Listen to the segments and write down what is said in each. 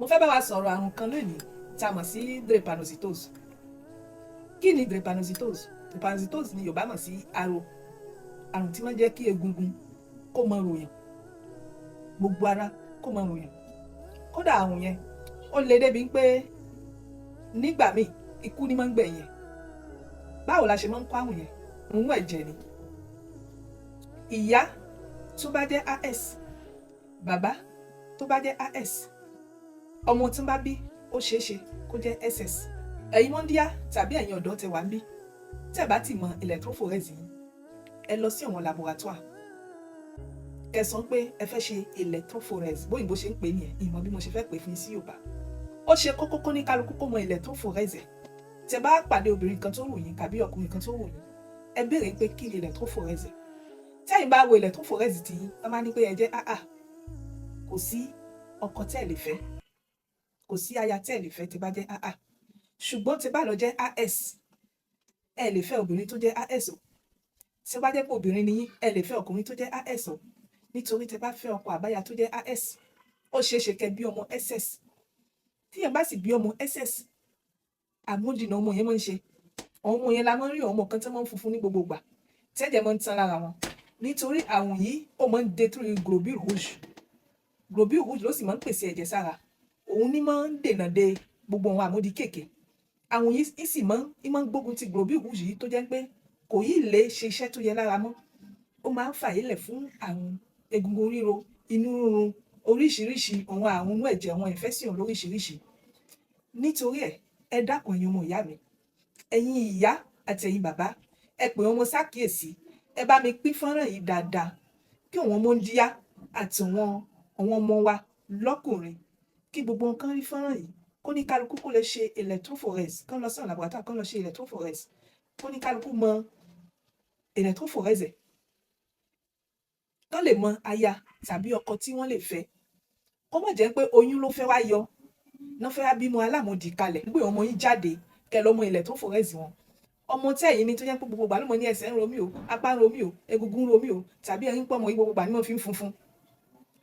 Mo fẹ́ bá wa sọ̀rọ̀ àrùn kan lónìí tí a mọ̀ sí drépanocytose. Kí ni drépanocytose? Drépanocytose ni Yorùbá mọ̀ sí aro, àrùn tí máa ń jẹ́ kí egungun kó máa ròyàn, gbogbo ara kó máa ròyàn. Kódà àrùn yẹn ó le débi pé nígbà míì, ikú ni máa ń gbẹ̀yìn ẹ̀. Báwo la ṣe máa ń kó àrùn yẹn? Òun ẹ̀jẹ̀ ni. Ìyá tó bá jẹ́ AS, bàbá tó bá jẹ́ AS, ọmọ tí ń bá bí, ó ṣeé ṣe kó jẹ́ SS. Ẹ̀yin mọ́ndíá tàbí ẹ̀yin ọ̀dọ́ tẹ wà ń bí, tẹ́ bá ti mọ électrophorèse yín, ẹ lọ sí àwọn laboratoire, kẹ́ sọ pé ẹ fẹ́ ṣe électrophorèse. Bóyìnbó ṣe ń pè nìyẹn, ìmọ̀ bí mo ṣe fẹ́ pè fún yín sí Yorùbá. Ó ṣe kókó kó ní kálukú kó mọ électrophorèse. Tẹ́ bá pàdé obìnrin kan tó wù yín tàbí ọkùnrin kan tó wù yín, ẹ béèrè pé kí ni électrophorèse. Tẹ́yìn bá wo électrophorèse tí yín, wọ́n máa ní pé ẹ jẹ́ AA, kò sí ọkọ tẹ́ ẹ lè fẹ́, kò sí aya tẹ́ ẹ lè fẹ́ tẹ́ bá jẹ́ AA. Ṣùgbọ́n tẹ́ bá lọ jẹ́ AS, ẹ lè fẹ́ obìnrin tó jẹ́ AS o. Tí ó bá jẹ́ pé obìnrin ni yín, ẹ lè fẹ́ ọkùnrin tó jẹ́ AS o, nítorí tẹ́ bá fẹ́ ọkọ àbáyà tó jẹ́ AS, ó ṣeé ṣe kẹ́ bí ọmọ SS. Tíyẹn bá sì bí ọmọ SS, àmúdìnà ọmọ yẹn máa ń ṣe. Àwọn ọmọ yẹn la máa ń rí ọmọ kan tí wọ́n máa ń funfun ní gbogbo ìgbà, tẹ́jẹ̀ máa ń tán lára wọn, nítorí àrùn yìí, ó máa ń détruire globule rouge. Globule rouge ló sì máa ń pèsè ẹ̀jẹ̀ sára, òun ní máa ń dènà de gbogbo àwọn àmúdi kéèké. Àrùn yìí sì máa ń gbógun ti globule rouge yìí, tó jẹ́ pé kò yí lè ṣe iṣẹ́ tó yẹ lára mọ́. Ó máa ń fàyè lẹ̀ fún àrùn egungun ríro, inú rírun, oríṣiríṣi àwọn àrùn inú ẹ̀jẹ̀, àwọn infection lóríṣiríṣi. Nítorí ẹ̀, ẹ dákun, ẹ̀yin ọmọ ìyá mi, ẹ̀yin ìyá àti ẹ̀yin bàbá, ẹ pè ọmọ sákìyèsí. Ẹ bá mi pín fọ́nrán yìí dáadáa kí àwọn ọmọ ń díyá àti àwọn ọmọ wa lọ́kùnrin, kí gbogbo wọn kán rí fọ́nrán yìí, kó ní kálukú kó lè ṣe électrophorèse, kán lọ sí laboratoire, kán lọ ṣe électrophorèse, kó ní kálukú mọ électrophorèse, kán lè mọ aya tàbí ọkọ tí wọ́n lè fẹ́. Kó má jẹ́ pé oyún ló fẹ́ wá yọ náà, fẹ́ wá bímọ alámòdì kalẹ̀. Gbé ọmọ yín jáde, kẹ́ lọ mọ électrophorèse wọn. Ọmọ tí ẹ̀yin ní tó jẹ́ pé gbogbo ìgbà ló mọ ní ẹsẹ̀ ń ro mí o, apá ń ro mí o, egungun ń ro mí o, tàbí ẹ̀yin pọ̀ mọ́ yín, gbogbo ìgbà ni wọ́n fi ń funfun,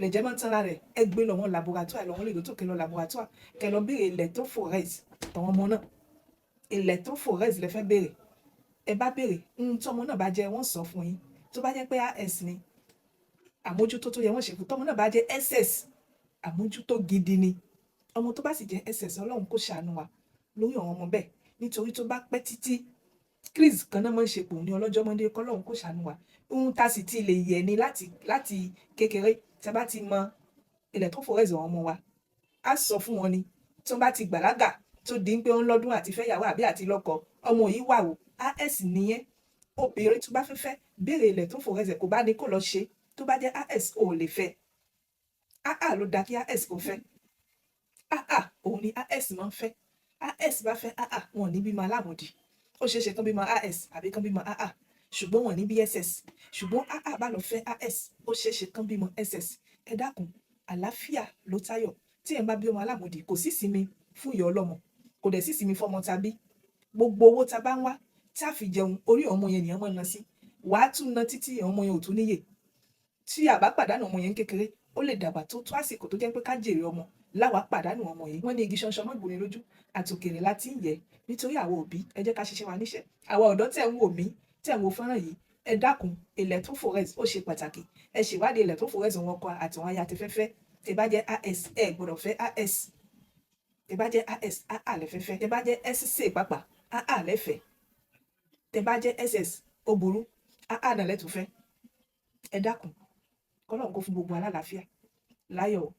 lẹ̀jẹ̀ máa ń tán lára rẹ̀, ẹ gbé lọ wọn laboratoire, lọ wọn lè tó kẹ́ lọ laboratoire, kẹ́ lọ béèrè électrophorèse tàwọn ọmọ náà. Électrophorèse lẹ fẹ́ béèrè. Ẹ bá béèrè ohun tí ọmọ náà bá jẹ́, wọ́n sọ fún yín. Tó bá jẹ́ pé AS ni, àmójútó tó yẹ wọ́n ṣe fún. Tọmọ náà bá jẹ́ SS, àmójútó gidi ni. Ọmọ tó bá sì jẹ́ SS, Ọlọ́run kó ṣàánú wa lórí àwọn ọmọ bẹ́ẹ̀, nítorí tó bá pẹ́ títí, crise kan náà máa ń ṣe pò ní ọlọ́jọ́ mọ́ndé. Kọ́lọ́run kó ṣàánú wa. Ohun tá a sì ti lè yẹ ni láti kékeré, tí a bá ti mọ électrophorèse àwọn ọmọ wa, á sọ fún wọn ni. Tí wọ́n bá ti gbàlágà, tó di pé ó ń lọ́dún àti fẹ́yàwó àbí àti lọ́kọ, ọmọ yìí wà o, AS nìyẹn. Obìnrin tó bá fẹ́ fẹ́, béèrè électrophorèse, kò bá ní kó lọ ṣe. Tó bá jẹ́ AS, ò lè fẹ́. AA ló da kí AS kò fẹ́. AA, òun ni AS máa ń fẹ́. AS bá fẹ́ AA, wọn ò ní bímọ alámòdì. Ó ṣeé ṣe kán bímọ AS àbí kán bímọ AA, ṣùgbọ́n wọn ò ní bí SS. Ṣùgbọ́n AA bá lọ fẹ́ AS, ó ṣeé ṣe kán bímọ SS. Ẹ dákun, àlàáfíà ló tayọ. Tí ẹ bá bí ọmọ alámòdì, kò sí ìsinmi fún ìyá ọlọ́mọ, kò dẹ̀ sí ìsinmi fọ́mọ. Tàbí gbogbo owó tá a bá ń wá tí a fi jẹun, orí ọmọ yẹn nìyẹn máa ń ná sí. Wàá tún ná títí, ọmọ yẹn ò tún níyè. Tí a bá pàdánù ọmọ yẹn kékeré, ó lè dàgbà tó àsìkò tó jẹ́ pé ká jèrè ọmọ láwa pàdánù ọmọ yìí. Wọ́n ní igi ṣanṣan mọ́ gbòòrò lójú, àtòkèrè láti ń yẹ. Nítorí àwọn òbí, ẹ jẹ́ ká ṣiṣẹ́ wa níṣẹ́. Àwa ọ̀dọ́ tẹ̀ ń wò mí, tẹ̀ ń wo fọ́nrán yìí, ẹ dákun, électrophorèse ó ṣe pàtàkì. Ẹ ṣèwádìí électrophorèse wọn, ọkọ àti wọn aya ti fẹ́fẹ́. Tẹ́ bá jẹ́ AS, ẹ gbọ́dọ̀ fẹ́ AS. Tẹ́ bá jẹ́ AS, AA lẹ fẹ́fẹ́. Tẹ́ bá jẹ́ SC pàpà, AA lẹ́fẹ̀ẹ́. Tẹ́ bá jẹ́ SS, ó burú, AA náà lẹ́tùú fẹ́. Ẹ dákun, kọ́lọ́run kó fún gbogbo alálàáfíà láyọ̀ o.